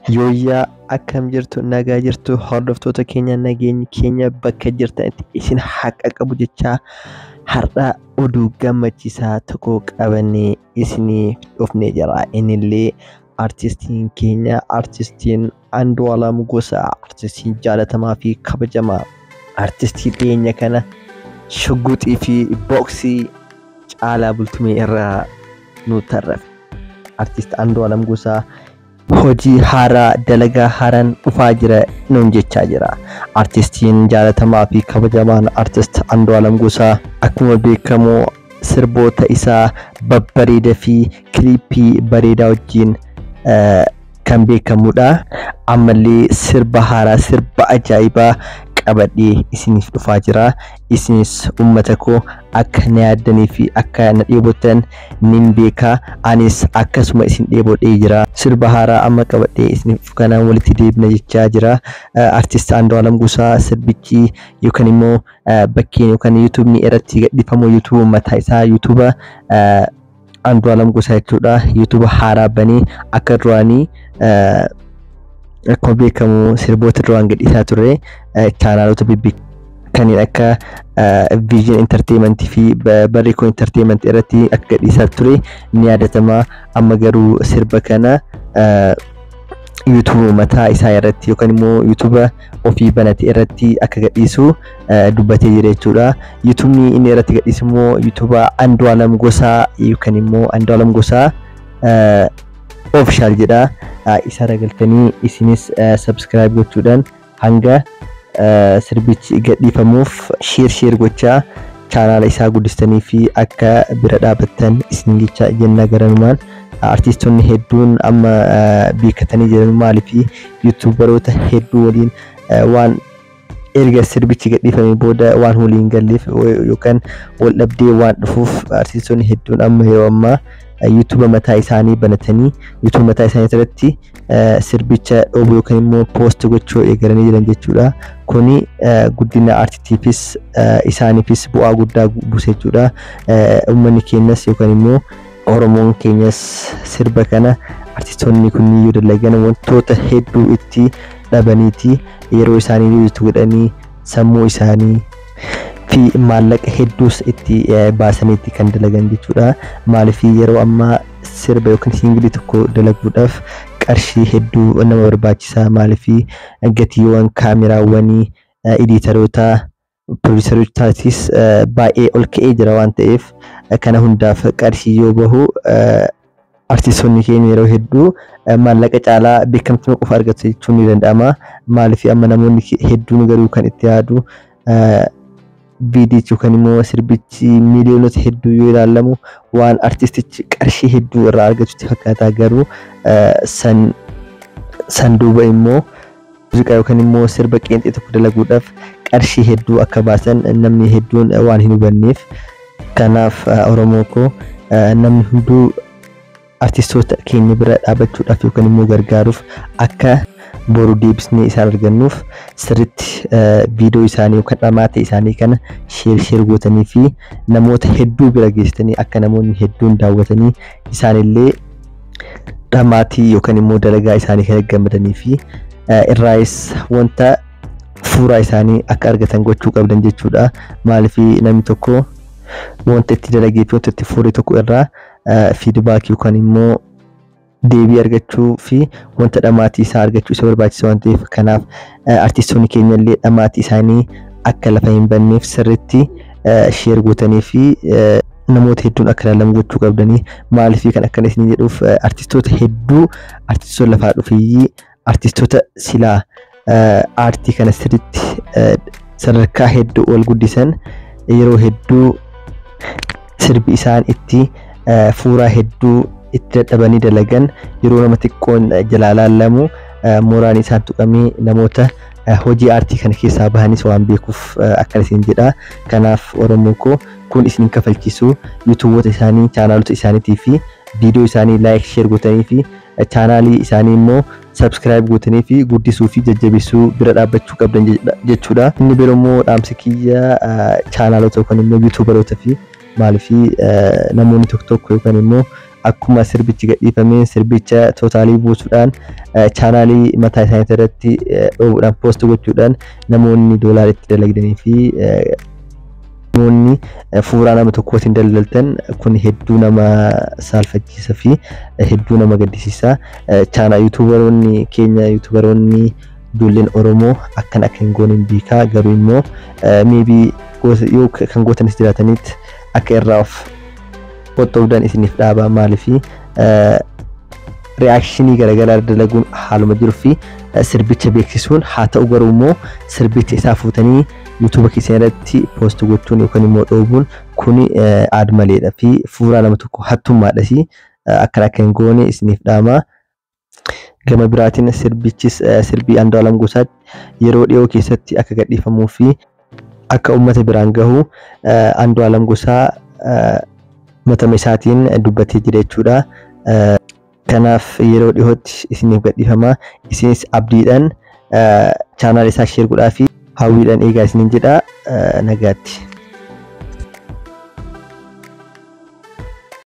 Yooyyaa akkam jirtu, nagaa jirtu? Hordoftoota keenya, nageenyi keenya bakka jirtanitti isin haqa qabu jechaa, har'a oduu gammachiisaa tokko qabannee isinii dhufnee jira. Innillee artistiin keenya, artistiin Andu'aalam Gosaa, artistiin jaalatamaa fi kabajamaa, artistii dhiyeenya kana shugguxii fi booksii Caalaa Bultumee irraa nu tarrafe. Artist Andu'aalam Gosaa hojii haaraa, dalagaa haaraan dhufaa jira nuun jechaa jira. Artistiin jaalatamaa fi kabajamaan artist Andu'aalam Gosaa akkuma beekamu sirboota isaa babbareedaa fi kiliippii bareedaa wajjin kan beekamudha. Ammallee sirba haaraa, sirba ajaa'ibaa qabadhee isiniif dhufaa jira. Isinis uummata koo akka na yaaddanii fi akka na dheebottan nin beeka. Anis akkasuma isin dheebodhee jira. Sirba haaraa amma qabadhee isiniif kanaan walitti deebina jechaa jira. Artist Andu'aalam Gosaa sirbichi yookaan immoo bakkeen yookaan yuutuubni irratti gadhiifamu yuutuuba mataa isaa, yuutuuba Andu'aalam Gosaa jechuudha. Yuutuuba haaraa banee akka duraanii, akkuma beekamu sirboota duraan gadhiisaa ture chaanaalota bebbeekamoo kanneen akka Vision Entertainment fi Barreekoo Entertainment irratti akka gadhiisaa ture ni yaadatama. Amma garuu sirba kana yuutuuba mataa isaa irratti yookaan immoo yuutuuba ofii banate irratti akka gadhiisu dubbatee jira jechuudha. Yuutuubni inni irratti gadhiisu immoo yuutuuba Andu'aalam Gosaa yookaan immoo Andu'aalam Gosaa Official jedha. Isarra galtanii isinis subscribe gochuudhaan hanga sirbichi gadhiifamuuf share share gochaa chaanaala isaa guddistanii fi akka bira dhaabbattan isin jecha jenna. Garanumaan artistoonni hedduun amma beekatanii jiran, maaliif yuutuubaroota hedduu waliin waan erga sirbichi gadhiifamee booda waan waliin galleef yookaan wal dhabdee waan dhufuuf, artistoonni hedduun amma yeroo ammaa yuutuuba mataa isaanii banatanii yuutuuba mataa isaanii irratti sirbicha dhoobuu yookaan immoo post gochuu eegalanii jiran jechuudha. Kuni guddina aartitiifis isaaniifis bu'aa guddaa buuse jechuudha. Uummanni keenyas yookaan immoo Oromoon keenyas sirba kana artistoonni kunniin yoo dalagan wantoota hedduu itti dhabaniiti, yeroo isaanii itti godhanii, sammuu isaanii fi maallaqa hedduus itti baasaniitti kan dalagan jechuudha. Maaliif yeroo ammaa sirba yookaan siingilii tokko dalaguudhaaf qarshii hedduu nama barbaachisa. Maaliif gatiiwwan kaameraawwanii, editaroota, piroodiisarootaatis baay'ee ol ka'ee jira waan ta'eef, kana hundaaf qarshii yoo bahu artistoonni keenya yeroo hedduu maallaqa caalaa beekamtii qofa argatu jechuun ni danda'ama. Maaliif amma namoonni hedduun garuu kan itti yaadu viidiyichi yookaan immoo sirbichi miiliyoonota hedduu yoo ilaalamu waan artistichi qarshii hedduu irraa argatutti fakkaata, garuu san duuba immoo muuziqaa yookaan immoo sirba qeenxee tokko dalaguudhaaf qarshii hedduu akka baasan namni hedduun waan hin hubanneef. Kanaaf Oromoo koo, namni hunduu artistoota keenya bira dhaabachuudhaaf yookaan immoo gargaaruuf, akka boru deebisnee isaan argannuuf sirritti viidiyoo isaanii yookaan dhamaatee isaanii kana share share gootanii fi namoota hedduu bira geessitanii akka namoonni hedduun daawwatanii isaanillee dhamaatii yookaan immoo dalagaa isaanii kan gammadanii fi irraayis wanta fuuraa isaanii akka argatan gochuu qabdan jechuudha. Maaliif namni tokko wanta itti dalagee fi wanta itti fuure tokko irraa feedback yookaan immoo deebii argachuu fi wanta dhamaatii isaa argachuu isa barbaachisa waan ta'eef, kanaaf artistoonni keenya illee dhamaatii isaanii akka lafa hin banneef sirriitti share gootanii fi namoota hedduun akka ilaalamu gochuu qabdanii. Maaliif kan akkana isin jedhuuf, artistoota hedduu, artistoota lafaa dhufeeyyii, artistoota silaa aartii kana sirriitti sadarkaa hedduu ol guddisan, yeroo hedduu sirbi isaan itti fuuraa hedduu itti dadhabanii dalagan yeroo nama xiqqoon jalaa laallamu mooraan isaan tuqamee namoota hojii aartii kana keessaa bahanis waan beekuuf akkana isin jedha. Kanaaf Oromoo koo, kun isin kafalchiisu, yuutuuboota isaanii, chaanaalota isaaniitii fi viidiyoo isaanii like share gootanii fi chaanaalii isaanii immoo subscribe gootanii fi guddisuu fi jajjabeessuu bira dhaabbachuu qabdan jechuudha. Inni biroo immoo dhaamsi kiyya chaanaalota yookaan immoo yuutuubaroota fi maaliif namoonni tokko tokko yookaan immoo Akkuma sirbichi gadhiifameen sirbicha tootaalii buusuudhaan chaanaalii mataa isaanii irratti dhoobuudhaan poost gochuudhaan namoonni doolaara itti dalagdanii fi namoonni fuuraa nama tokkootiin daldaltan kun hedduu nama saalfachiisa fi hedduu nama gaddisiisa. Chaanaa yuutuubaroonni keenya, yuutuubaroonni ijoolleen Oromoo akkan akka hin goone hin beekaa, garuu immoo meebii yoo kan gootanis jiraatanitti akka irraa of qoxxoobdan isiniif dhaaba. Maaliifi reaakshinii garaagaraa dalaguun haaluma jiruu fi sirbicha beeksisuun haa ta'u, garuu immoo sirbicha isaa fuutanii yuutuuba keessan irratti poost gochuun yookaan immoo dhoobuun kuni aad maleedha fi fuuraa nama tokko hattummaadhas, akkana akka hin goone isiniif dhaama. Gama biraatiin sirbichis sirbii Andu'aalam Gosaatti yeroo dhiyoo keessatti akka gadhiifamuu fi akka uummata biraan gahu Andu'aalam Gosaa matama isaatiin dubbatee jira jechuudha. Kanaaf yeroo dhiyootti isiniif gadhiifama. Isinis abdiidhaan chaanaal isaa sheer godhaa fi hawwiidhaan eegaa isiniin jedha, nagaatti.